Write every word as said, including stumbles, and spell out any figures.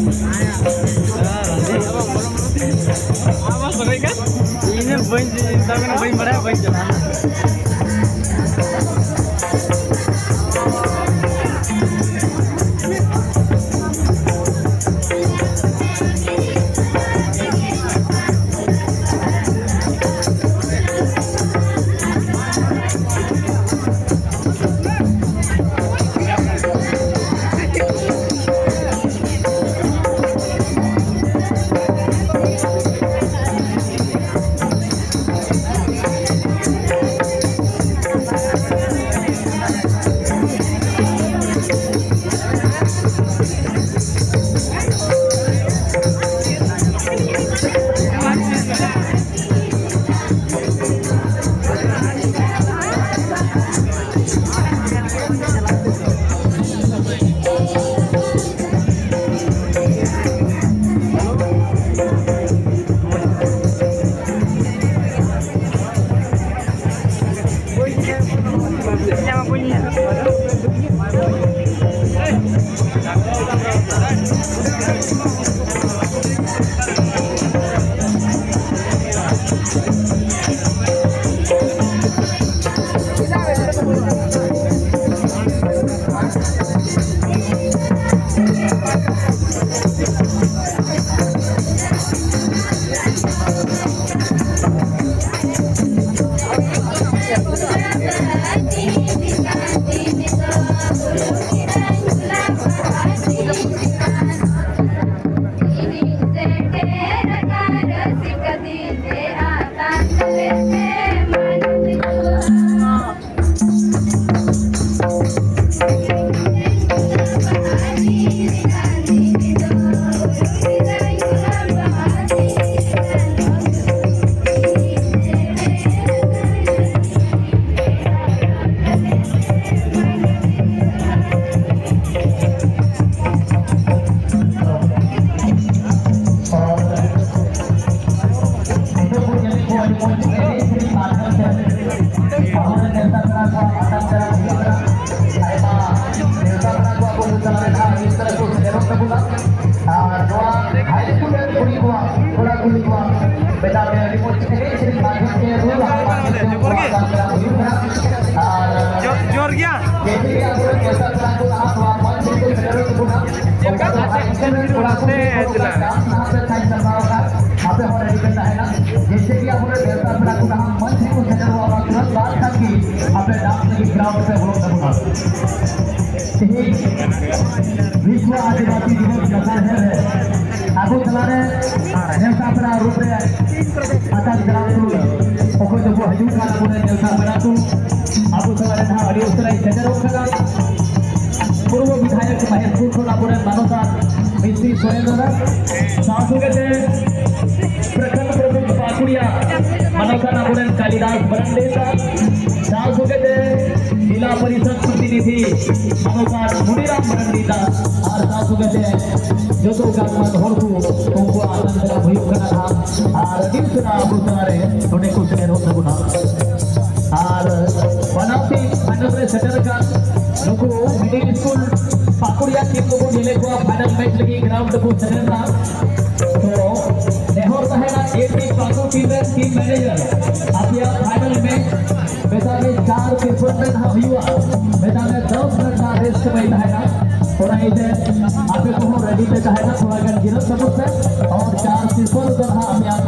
ᱤᱧ ᱫᱚ ᱵᱟᱹᱧ, ᱵᱟᱹᱧ ᱵᱟᱲᱟᱭᱟ, ᱵᱟᱹᱧ ᱪᱟᱞᱟᱜᱼᱟ᱾ ᱢᱤᱫ ᱛᱟᱨᱟ ᱠᱚ ᱥᱮᱴᱮᱨᱚᱜ ᱛᱟᱵᱚᱱᱟ᱾ ᱟᱨ ᱱᱚᱣᱟ ᱦᱟᱭ ᱥᱠᱩᱞ ᱨᱮᱱ ᱠᱩᱲᱤ ᱠᱚᱣᱟᱜ, ᱠᱚᱲᱟ ᱠᱩᱲᱤ ᱠᱚᱣᱟᱜ ᱵᱮᱱᱟᱣ ᱨᱮ ᱟᱹᱰᱤ ᱢᱚᱡᱽ ᱮᱱᱮᱡ ᱥᱮᱨᱮᱧ ᱢᱟᱫᱽᱫᱷᱚᱢ ᱛᱮ ᱨᱩ ᱨᱟᱦᱟ ᱢᱟᱫᱽᱫᱷᱚᱢ ᱛᱮ ᱩᱱᱠᱩᱣᱟᱜ ᱠᱟᱹᱢᱤ ᱦᱚᱨᱟ ᱦᱩᱭᱩᱜ ᱠᱟᱱᱟ᱾ ᱟᱨ ᱡᱚ-, ᱡᱚᱦᱟᱨ ᱜᱮᱭᱟ᱾ ᱡᱮᱭᱥᱮ ᱠᱤ ᱟᱵᱚᱨᱮᱱ ᱱᱮᱣᱛᱟ ᱯᱮᱲᱟ ᱠᱚ ᱱᱟᱦᱟᱜ ᱱᱚᱣᱟ ᱢᱚᱧᱪ ᱨᱮᱠᱚ ᱥᱮᱴᱮᱨᱚᱜ ᱛᱟᱵᱚᱱᱟ, ᱚᱱᱠᱟ ᱫᱚ ᱦᱟᱭ ᱥᱠᱩᱞ ᱨᱮᱱ ᱠᱚᱲᱟ ᱠᱩᱲᱤ ᱠᱚ ᱱᱟᱦᱟᱜ ᱰᱟᱱᱥ ᱱᱟᱦᱟᱜ ᱯᱮ ᱥᱟᱡᱽ ᱥᱟᱯᱲᱟᱣ ᱟᱠᱟᱫ, ᱟᱯᱮ ᱦᱚᱸ ᱨᱮᱰᱤ ᱯᱮ ᱛᱟᱦᱮᱱᱟ᱾ ᱡᱮᱭᱥᱮ ᱠᱤ ᱟᱵᱚᱨᱮᱱ ᱱᱮᱣᱛᱟ ᱯᱮᱲᱟ ᱠᱚ ᱱᱟᱦᱟᱜ ᱢᱚᱧᱪ ᱨᱮᱠᱚ ᱥᱮᱴᱮᱨᱚᱜᱼᱟ, ᱚᱱᱟ ᱛᱩᱨᱟᱹᱛ ᱵᱟᱫ ᱠᱷᱟᱱ ᱜᱮ ᱟᱯᱮ ᱰᱟᱱᱥ ᱞᱟᱹᱜᱤᱫ ᱜᱨᱟᱣᱩᱱᱰ ᱨᱮᱯᱮ ᱵᱚᱞᱚᱜ ᱛᱟᱵᱚᱱᱟ᱾ ᱛᱮᱦᱮᱧ ᱵᱤᱥᱣᱚ ᱟᱹᱫᱤᱵᱟᱹᱥᱤ ᱫᱤᱵᱚᱥ ᱞᱟᱥᱟᱲᱦᱮᱫ ᱨᱮ ᱟᱵᱚ ᱛᱟᱞᱟᱨᱮ ᱱᱮᱣᱛᱟ ᱯᱮᱲᱟ ᱨᱩᱯ ᱨᱮ ᱟᱠᱟᱱ ᱜᱨᱟᱢ ᱠᱚ ᱚᱠᱚᱭ ᱫᱚᱠᱚ ᱦᱤᱡᱩᱜ ᱠᱟᱱᱟ, ᱟᱵᱚᱨᱮᱱ ᱱᱮᱣᱛᱟ ᱯᱮᱲᱟ ᱠᱚ ᱟᱵᱚ ᱛᱟᱞᱟᱨᱮ ᱱᱟᱦᱟᱜ ᱟᱹᱰᱤ ᱩᱥᱟᱹᱨᱟᱭ ᱥᱮᱴᱮᱨᱚᱜ ᱠᱟᱱᱟ᱾ ᱯᱩᱨᱵᱚ ᱵᱤᱫᱷᱟᱭᱚᱠ ᱢᱟᱦᱮᱥᱯᱩᱨ ᱠᱷᱚᱱ ᱟᱵᱚᱨᱮᱱ ᱢᱟᱱᱚᱛᱟᱱ ᱢᱤᱥᱛᱨᱤ ᱥᱚᱨᱮᱱ ᱫᱟᱫᱟ, ᱥᱟᱶ ᱥᱚᱸᱜᱮ ᱛᱮ ᱯᱨᱚᱠᱷᱚᱸᱰ ᱯᱨᱚᱢᱩᱠᱷ ᱯᱟᱠᱩᱲᱤᱭᱟ ᱢᱟᱱᱚᱛᱟᱱ ᱟᱵᱚᱨᱮᱱ ᱠᱟᱞᱤᱫᱟᱥ ᱢᱟᱨᱟᱱᱰᱤ ᱫᱟ, ᱥᱟᱶ ᱥᱚᱸᱜᱮ ᱛᱮ ᱡᱤᱞᱟ ᱯᱚᱨᱤᱥᱚᱫ ᱯᱨᱚᱛᱤᱱᱤᱫᱷᱤ ᱢᱟᱱᱚᱛᱟᱱ ᱢᱩᱱᱤᱨᱟᱢ ᱢᱟᱨᱟᱱᱰᱤ ᱫᱟ, ᱟᱨ ᱥᱟᱶ ᱥᱚᱸᱜᱮ ᱛᱮ ᱡᱚᱛᱚ ᱜᱟᱱ ᱦᱚᱲ ᱠᱚ ᱩᱱᱠᱩᱣᱟᱜ ᱟᱛᱟᱝ ᱫᱟᱨᱟᱢ ᱦᱩᱭᱩᱜ ᱠᱟᱱᱟ ᱱᱟᱦᱟᱜ᱾ ᱟᱨ ᱟᱹᱰᱤ ᱩᱥᱟᱹᱨᱟ ᱟᱵᱚ ᱛᱟᱞᱟᱨᱮ ᱱᱚᱰᱮ ᱠᱚ ᱥᱮᱴᱮᱨᱚᱜ ᱛᱟᱵᱚᱱᱟ᱾ ᱟᱨ ᱵᱟᱱᱟᱨ ᱴᱤᱢ ᱯᱷᱟᱭᱱᱟᱞ ᱨᱮ ᱥᱮᱴᱮᱨ ᱟᱠᱟᱱ ᱱᱩᱠᱩ ᱢᱤᱰᱤᱞ ᱥᱠᱩᱞ ᱯᱟᱠᱩᱲᱤᱭᱟ ᱴᱤᱢ ᱠᱚᱵᱚᱱ ᱧᱮᱞᱮᱫ ᱠᱚᱣᱟ ᱯᱷᱟᱭᱱᱟᱞ ᱢᱮᱪ ᱞᱟᱹᱜᱤᱫ ᱜᱨᱟᱣᱩᱱᱰ ᱨᱮᱠᱚ ᱥᱮᱴᱮᱨ ᱮᱱᱟ᱾ ᱛᱚ ᱱᱮᱦᱚᱨ ᱛᱟᱦᱮᱱᱟ ᱡᱮ ᱴᱤᱢ ᱯᱟᱠᱩᱲ ᱴᱤᱢ ᱨᱮᱱ ᱴᱤᱢ ᱢᱮᱱᱮᱡᱟᱨ, ᱟᱯᱮᱭᱟᱜ ᱯᱷᱟᱭᱱᱟᱞ ᱢᱮᱪ ᱢᱮᱛᱟᱜ ᱢᱮ ᱪᱟᱨ ᱛᱤᱨᱯᱚᱱ ᱨᱮ ᱱᱟᱦᱟᱜ ᱦᱩᱭᱩᱜᱼᱟ᱾ ᱢᱮᱛᱟᱜ ᱢᱮ ᱫᱚᱥ ᱢᱤᱱᱤᱴ ᱱᱟᱦᱟᱜ ᱨᱮᱥᱴ ᱥᱚᱢᱚᱭ ᱛᱟᱦᱮᱱᱟ᱾ ᱚᱱᱟ ᱤᱭᱟᱹᱛᱮ ᱟᱯᱮ ᱠᱚᱦᱚᱸ ᱨᱮᱰᱤ ᱯᱮ ᱛᱟᱦᱮᱱᱟ, ᱛᱷᱚᱲᱟ ᱜᱟᱱ ᱡᱤᱨᱟᱹᱜ ᱛᱟᱵᱚᱱ ᱯᱮ᱾ ᱟᱨ ᱪᱟᱨ ᱛᱤᱨᱯᱚᱱ ᱨᱮᱫᱚ ᱱᱟᱦᱟᱜ ᱟᱯᱮᱭᱟᱜ